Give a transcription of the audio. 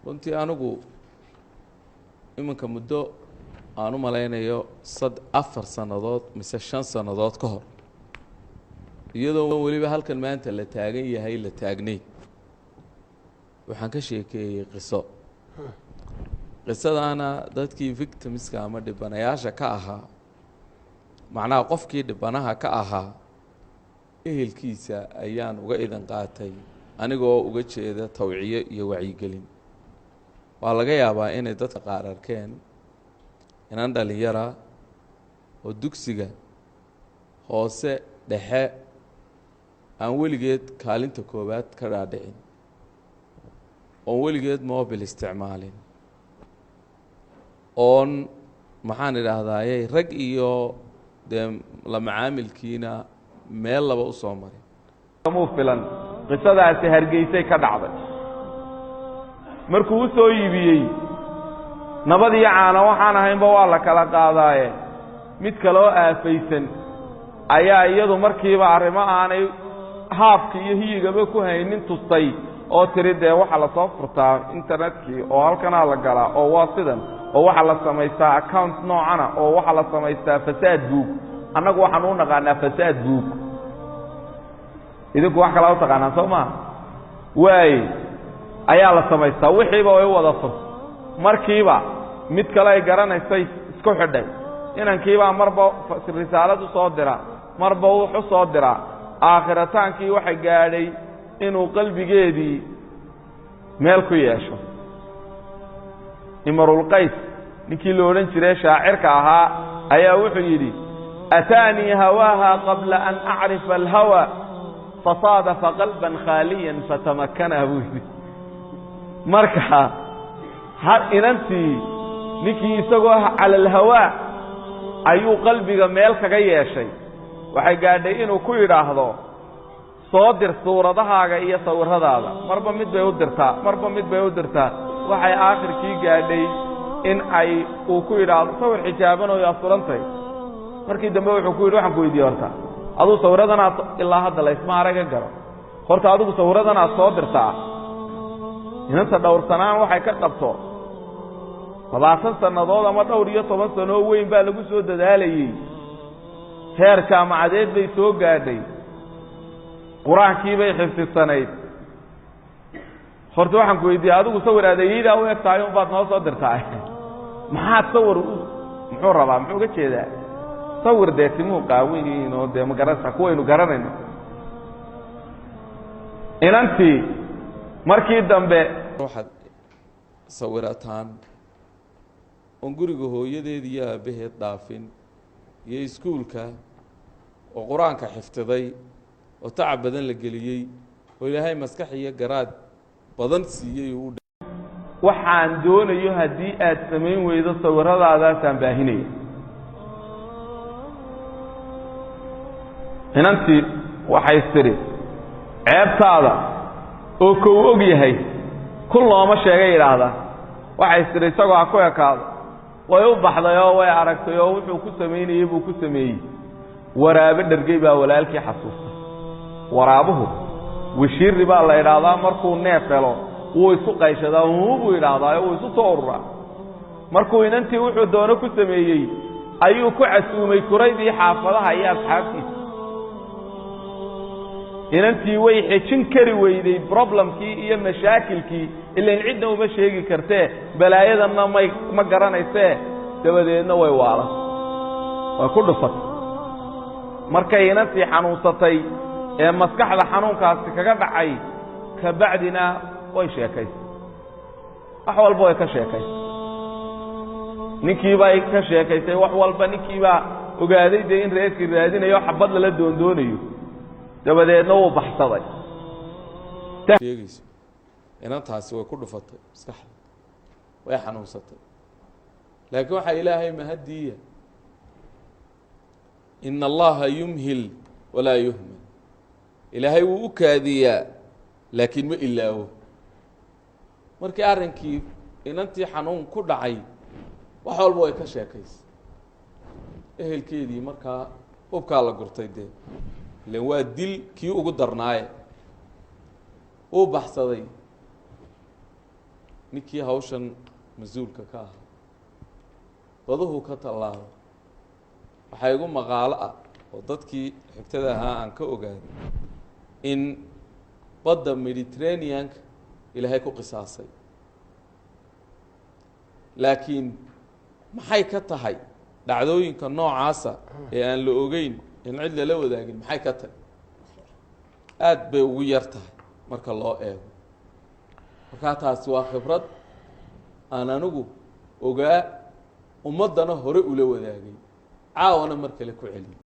Runtii anigu iminka muddo aan u malaynayo 4 sannadood mise 5 sannadood ka hor, iyadoo weliba halkan maanta la taagan yahay la taagnayn, waxaan ka sheekeeyey qiso. Qisadaana dadkii victimska ama dhibanayaasha ka ahaa, macnaha qofkii dhibanaha ka ahaa ehelkiisa ayaan uga idan qaatay, anigoo uga jeeda tawciye iyo wacyigelin. Waa laga yaabaa inay dadka qaar arkeen inan dhalinyara oo dugsiga hoose dhexe aan weligeed kaalinta koowaad ka dhaadhicin, oon weligeed mobil isticmaalin, oon maxaan idhaahdaaye rag iyo dee la macaamilkiina meel laba u soo marin. Muu filan. Qisadaasi Hargeysay ka dhacday. Markuu u soo iibiyey nabad iyo caano waxaan ahaynba waa la kala qaadaaye, mid kaloo aafaysan ayaa iyadu markiiba arrimo aanay haafka iyo hiyigaba ku haynin tustay oo tiri dee waxaa la soo furtaa internetkii oo halkanaa la galaa oo waa sidan oo waxaa la samaystaa account noocana oo waxaa la samaystaa fasaad buug. Annagu waxaan u naqaanaa fasaad buug, idinku wax kalaa u taqaanaan soo maaha? Waaye ayaa la samaystaa, wixiiba way u wada furtay. Markiiba mid kale ay garanaysay isku xidhay, inankiibaa marba risaalad u soo dira, marba wuxu soo diraa. Aakhirritaankii waxa gaadhay inuu qalbigeedii meel ku yeesho. Imarulqays ninkii la odhan jiray shaacirka ahaa ayaa wuxuu yidhi: ataanii hawaaha qabla an acrifa alhawa fasaadafa qalban khaaliyan fatamakana, buu yidhi. Marka ha inantii ninkii isagoo cala alhawaa ayuu qalbiga meel kaga yeeshay. Waxay gaadhay inuu ku yidhaahdo soo dir suuradahaaga iyo sawirradaada. Marba mid bay u dirtaa, marba mid bay u dirtaa. Waxay aakhirkii gaadhay in ay uu ku yidhaahdo sawir xijaaban oo asurantay. Markii dambe wuxuu ku yidhi: waxaan ku weydiiyey, horta aduu sawirradanaad ilaa hadda laysma araga garo, horta adigu sawirradanaad soo dirtaa inanta dhowrsanaan waxay ka qabto 20 sannadood ama dhowr iyo toban sanoo weyn baa lagu soo dadaalayey, heer jaamacadeed bay soo gaadhay, qur-aankii bay xifdisanayd. Horta waxaan ku weydiiyey, adigu sawir adeeyeydaa u eg tahay unbaad noo soo dirtaa, maxaad sawir muxuu rabaa, muxuu uga jeedaa sawir dee timuu qaawan yihiin oo dee ma garanaysaa kuwaynu garanayno? Inantii markii dambe waxaad sawirataan oon guriga hooyadeed iyo aabbaheed dhaafin iyo iskuulka, oo qur-aanka xifdiday oo tacab badan la geliyey oo Ilaahay maskax iyo garaad badan siiyey uu waxaan doonayo haddii aad samayn weydo sawirradaadaasaan baahinaya. Inantii waxay tidhi ceebtaada oo kow og yahay kun looma sheegay yidhaahdaa. Waxay tidhi isagoo ha ku ekaado. Way u baxday oo way aragtay oo wuxuu ku samaynayey buu ku sameeyey. Waraabe dhergey baa walaalkii xasuustay. Waraabuhu wishiiri baa la idhaahdaa, markuu neef helo wuu isu qayshadaa, huu buu yidhaahdaa, wuu isu soo ururaa. Markuu inantii wuxuu doono ku sameeyey ayuu ku casuumay kuraydii xaafadaha iyo asxaabtiisa. Inantii way xejin kari weyday problemkii iyo mashaakilkii, ilan cidna uma sheegi kartee, balaayadanna may ma garanaysee. Dabadeedna way waalan, way ku dhufatay. Markay inantii xanuunsatay ee maskaxda xanuunkaasi kaga dhacay kabacdina way sheekaysay, wax walba way ka sheekaysay, ninkiibay ka sheekaysay wax walba. Ninkiibaa ogaaday dee in reerkii raadinayo xabad lala doondoonayo, dabadeedna wuu baxsaday. Sheegayso inantaasi way ku dhufatay maskaxda, way xanuunsatay, laakiin waxaa Ilaahay mahadiya, ina Allaha yumhil walaa yuhmal. Ilaahay wuu u kaadiyaa laakiin ma ilaawo. Markii arrinkii inantii xanuun ku dhacay wax walba way ka sheekaysay ehelkeedii. Markaa hubkaa la gurtay dee, ilan waa dil kii ugu darnaaye. Wuu baxsaday. Ninkii hawshan mas-uulka ka ahaa baduhu ka tallaabo. Waxaa igu maqaalo ah oo dadkii xigtada ahaa aan ka ogaaday in badda Mediterraneanka Ilaahay ku qisaasay. Laakiin maxay ka tahay dhacdooyinka noocaasa ee aan la ogeyn in cid lala wadaagin? Maxay ka tahay? Aada bay ugu yar tahay marka loo eego. Markaa taasi waa khibrad aan anigu ogaa, ummaddana hore ula wadaagay, caawana mar kale ku celiyay.